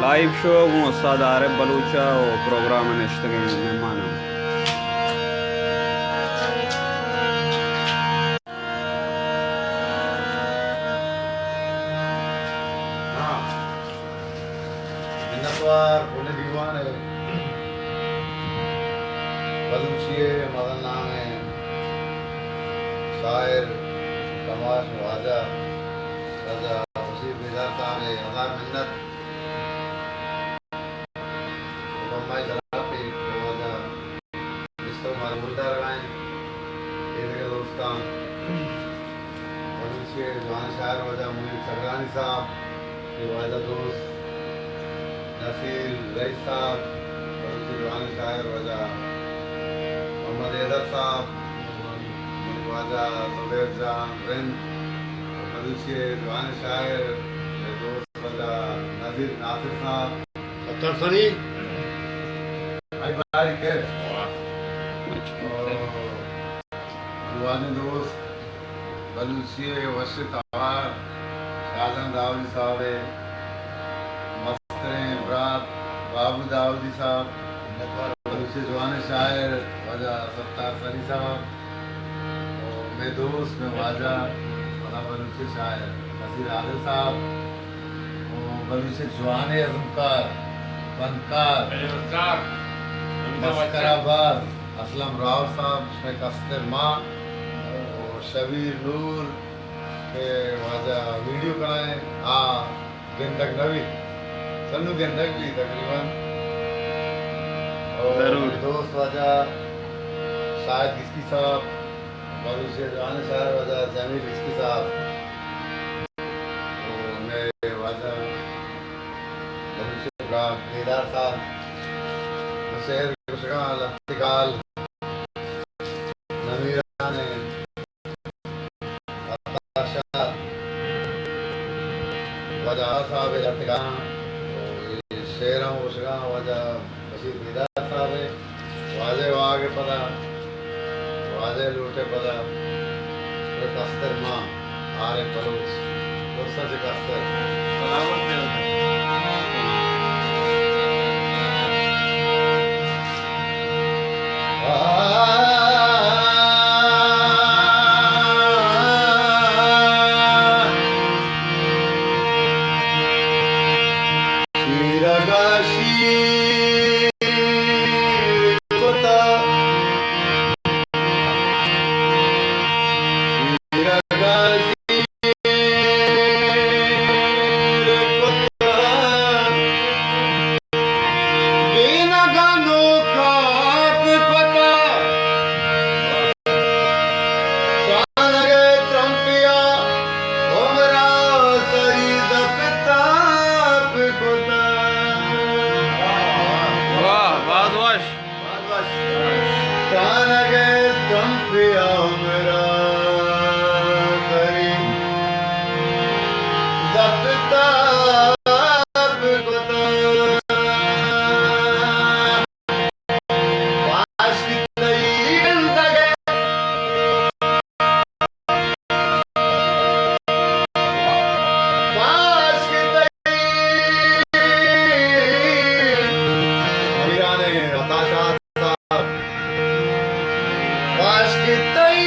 لائیو شو گوں استاد عارف بلوچ ءَ ءُ پروگرام ءَ نشتگیں مہماناں۔ ہاں، منتوار پُل دیوان ءِ بلوچی ءِ مزن نامیں شاعر، کماش، واجہ راجہ بشیر بیدار صاحب ءِ ہزار منت۔ بمبئی سرا پہ واجہ مسٹر مارا ملدار رائیں، اے دگہ دوستاں، بلوچی ءِ جوان شاعر واجہ منیر سگرانی صاحب، اے واجہ دوست نصیر رئیس صاحب، بلوچی ءِ جوان شاعر واجہ محمد حیدر صاحب، منی واجہ زبیر جان رند، بلوچی ءِ جوان شاعر، اے دوست واجہ نذیر ناصر صاحب۔ ستار سنی۔ بھائی بھائی کے۔ واہ۔ اور جوانیں دوست، بلوچی ءِ وش توار شاہجان داودی صاحب ءِ مستریں برات بابو داودی صاحب، بلوچی ءِ جوانیں شاعر واجہ ستار سنی صاحب، ءُ مئے دوست، مئے واجہ، پدا بلوچی ءِ شاعر نصیر عادل صاحب، ءُ بلوچی ءِ جوانیں ازمکار، فنکار، مسکرا باز اسلم راول صاحب، شمئے کستر ما، ءُ شبیر نور، کہ واجہ ویڈیو کنائیں، آ گندگ نہ بیت، سنو گندگ بیت تقریباً۔ اور ضرور۔ دوست واجہ شاہد گسکی صاحب، بلوچی ءِ جوانیں شاعر واجہ جمیل گسکی صاحب، اور مئے واجہ بلوچی ءِ گراب بیدار صاحب، شعر گوشگاں لہتے گال نمیران ءِ عطا شاد، واجہ صاحب ءِ لہتے گالاں، اے شعراں گوشگاں واجہ بشیر بیدار صاحب ءِ، واجہ واگ ءِ پدا، واجہ لوٹ ءِ پدا، اے کستر ما عارف بلوچ، درستاں چہ کستر۔ سلامت بات۔ واہ، باز وش۔ تانگ ءِ تمپ ءَ ہمراہ سری زپتاب کتہ۔ پاش تئی گندگ ءَ پاش کہ تئی نمیران ءِ عطا شاد صاحب، پاش کہ تئی،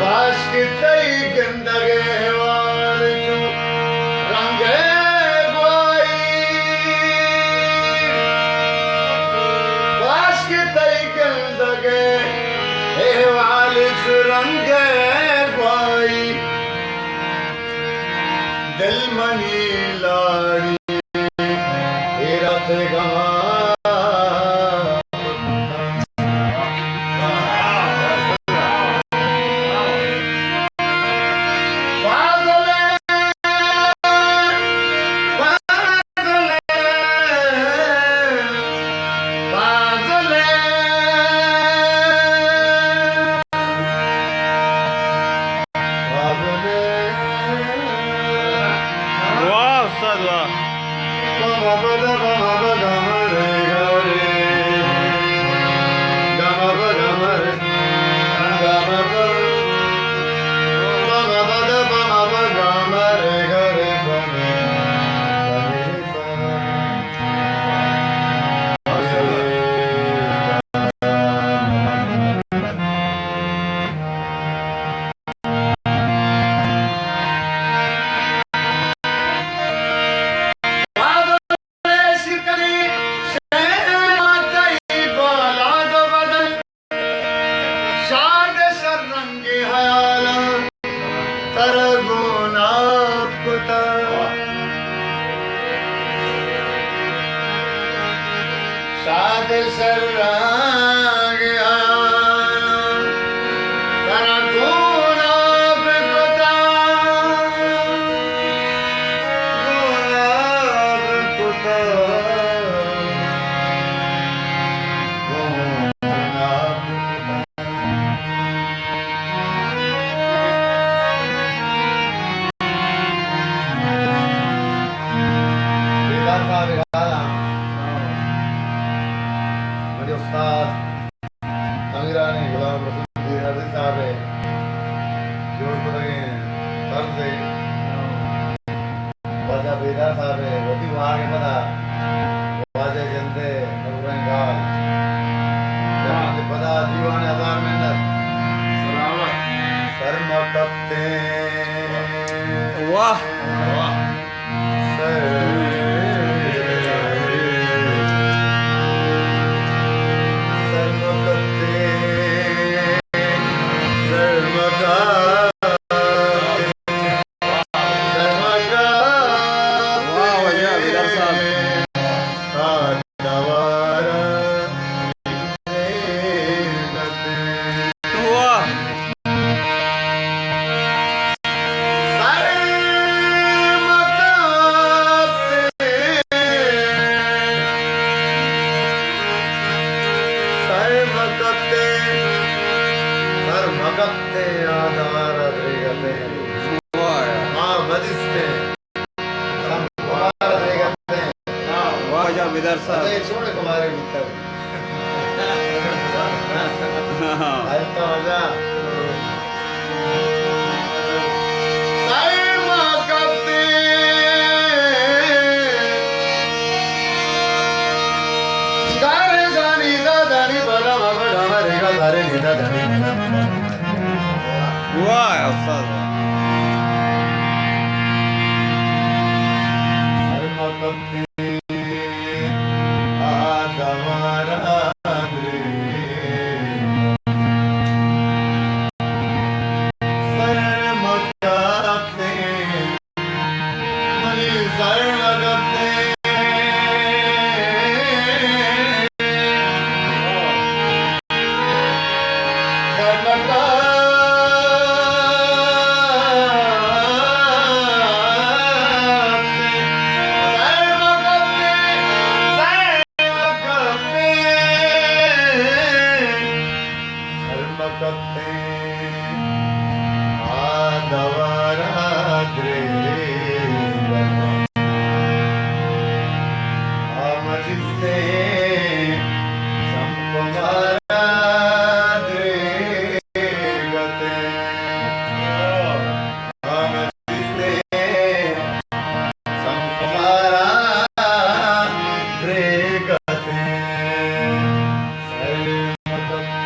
پاش کہ تئی گندگ ءِ احوال چو رنگ ءِ گواہی، پاش کہ تئی گندگ ءِ احوال چو رنگ ءِ گواہی۔ دل منی لاڑی حیرت گما۔ پاگل، پاگل، پاگل۔ واہ شرانگیا ترا گوناب کتا، گوناب کتا، گوناب کتا۔ بیدار صاحب ءِ گالاں منی استاد امیرانی غلام رسول الدین عزیز صاحب ءِ جوڑ کتگیں طرز ءَ واجہ بیدار صاحب ءِ وتی واہگ ءَ پدا واجہ جند ءِ نوریں گال۔ واہ۔ پدا دیوان ءَ ہزار منت۔ سلامت۔ سر مہ کپتیں۔ واہ۔ واہ۔ سر، سر مہ کپتیں۔ سر مہ کپتیں۔ واہ، واہ، واہ، بیدار صاحب۔ واہ۔ سر مہ کپتیں، سر مہ کپتیں، آ دوارہ دریگتیں۔ واہ۔ آ مہ دیستیں، سر مہ کپتیں۔ واہ، واجہ بیدار صاحب۔ اچھا، یہ چھوڑے تمہارے مطلب۔ ہاں۔ آہستہ واجہ۔ سر مہ کپتیں۔ شکار جانی دا دانی بلا بابا ڈامر ریگا دارے نیدا دانی۔ واہ استاد۔ سر مہ کپتیں۔ آ دوارہ درے۔ سر مہ کپتیں۔ منی سر مہ کپتیں۔ سر مہ کپتیں۔ سر مہ کپتیں۔ سر مہ کپتیں۔ سر مہ کپتیں۔ آ دوارہ دریگتیں۔ آ مہ دیستیں۔ سمپ مارا دریگتیں۔ آ مہ دیستیں۔ سمپ مارا دریگتیں۔ سر مہ کپتیں۔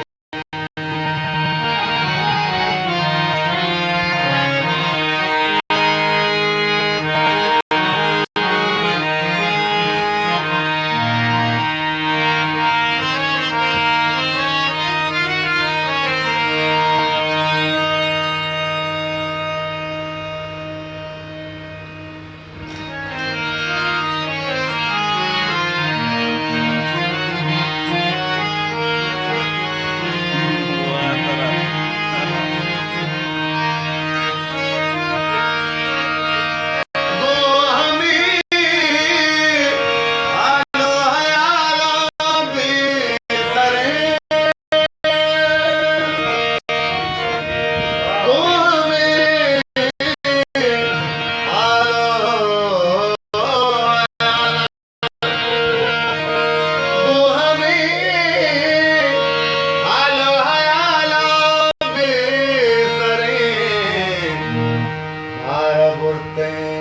مارا برتیں۔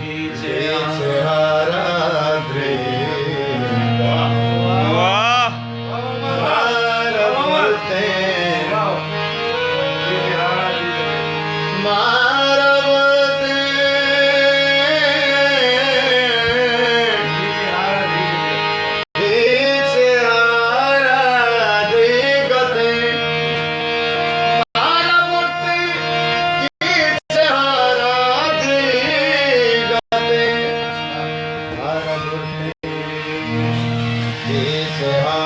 پیچھے ہارا دریگا۔ واہ۔ مارا برتیں۔ مارا برتیں۔ پیچھے ہارا دریگتیں۔ مارا برتیں۔ پیچھے ہارا دریگتیں۔ مارا برتیں۔ پیچھے ہارا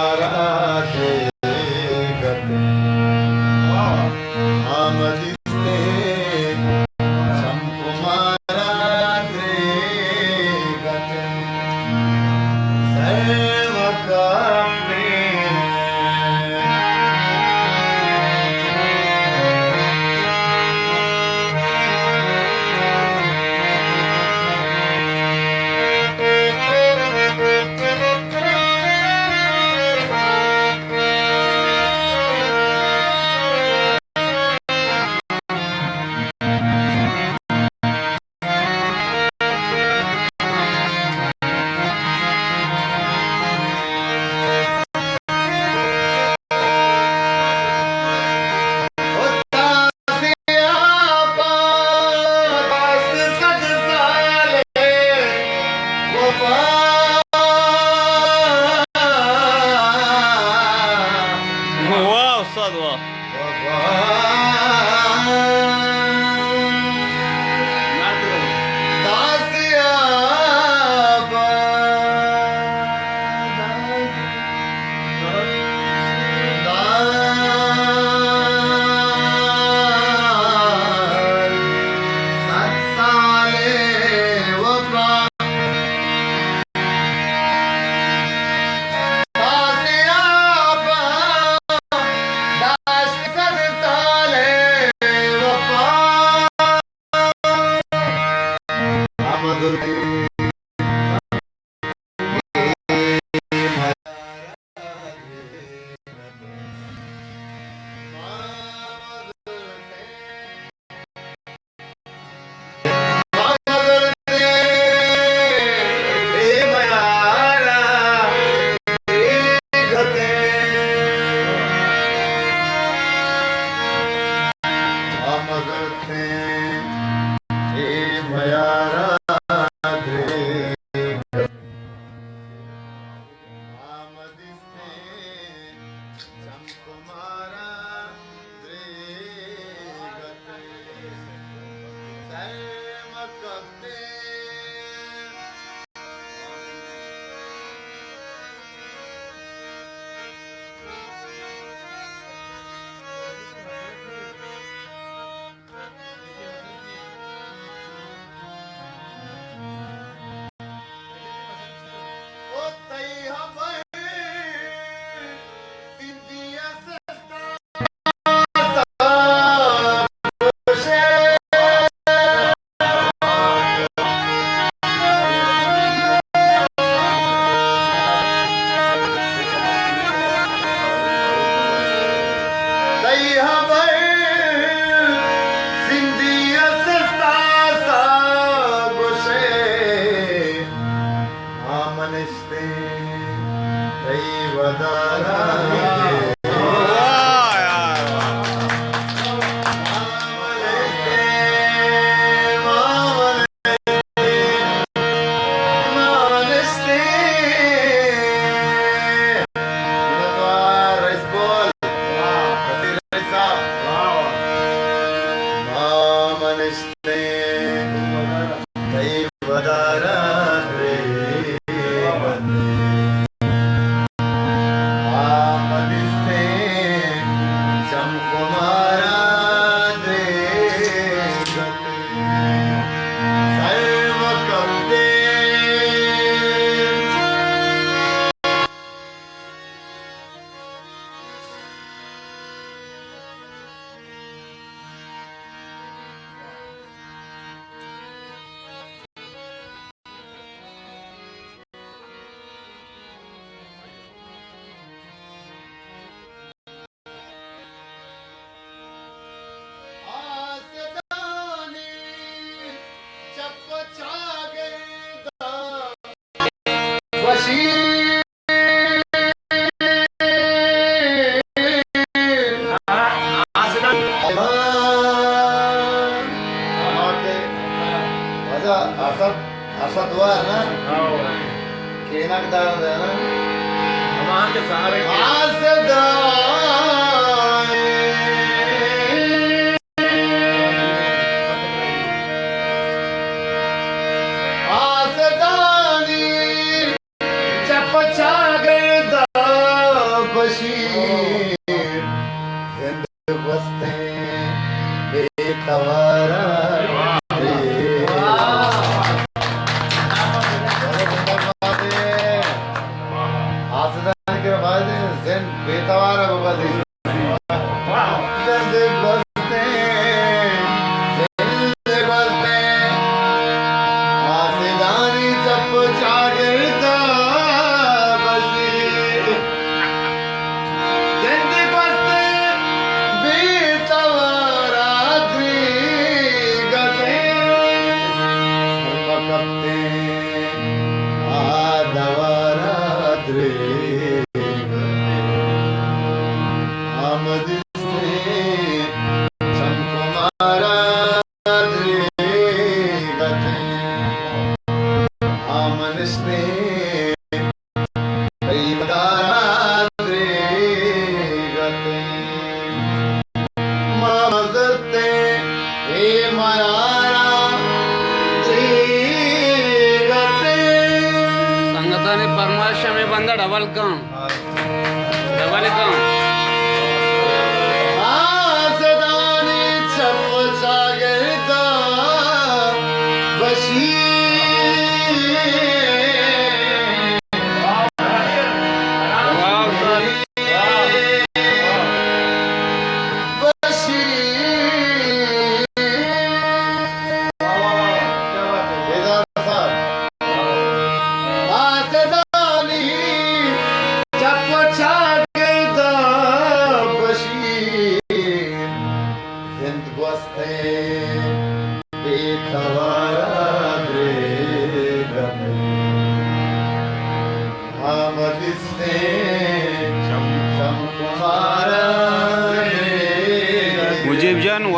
چم کمارا دریگت، سر مکپتے۔ تئی ہبر زندی است، ستا سا گوشے، ما منشتیں تئی ودارا۔ واہ یار، واہ۔ ما منشتیں، ما منشتیں، ما منشتیں۔ منتوار رئیس بول۔ نصیر علی صاحب۔ ما منشتیں تئی ودارا دریگت۔ ما منشتیں چم کمارا دریگت۔ سر مکپتے۔ آسدانی چپ چاگردا وشی۔ آسدان۔ اسد، اسد وار نا؟ ہاں۔ کینک دار دے نا؟ ہما کہ سہارے کے آسدان۔ آسدانی چپ چاگردا بشیر، زند گوستیں بے توارا۔ آسدان کہ باید زند بے توارا ببدی۔ زند گوستیں، زند گوستیں، آسدانی چپ چاگردا بشیر۔ زند گوستیں، بے توارا دریگتیں، سر مکپتیں، آ دوارا دریگتیں۔ آمد چم کمارا دریگتیں، آ منشتیں تئی ودارا دریگتیں۔ ما مزرتیں اے میارا دریگتیں۔ سنگتانی پرمائش ہمیں بندہ ڈبل کن۔ ڈبل کن۔ آسدانی چپ چاگردا بشیر۔ واہ سر۔ بشیر۔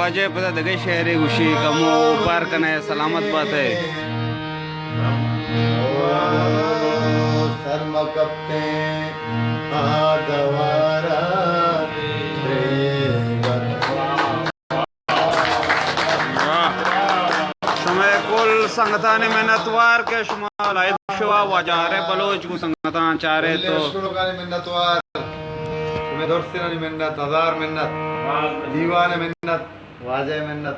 واجہ پدا دگہ شعرے گوشی، کمو اوپار کنے، سلامت بات ئے۔ سر مہ کپتیں آ دوارا۔ واہ۔ شمئے کل سنگتانی منتوار کہ شما لائیو شوا واجہ عارف بلوچ گوں سنگتاں چارے تو۔ شمئے درستانی منت، ہزار منت۔ دیوان منت، واجہ منت۔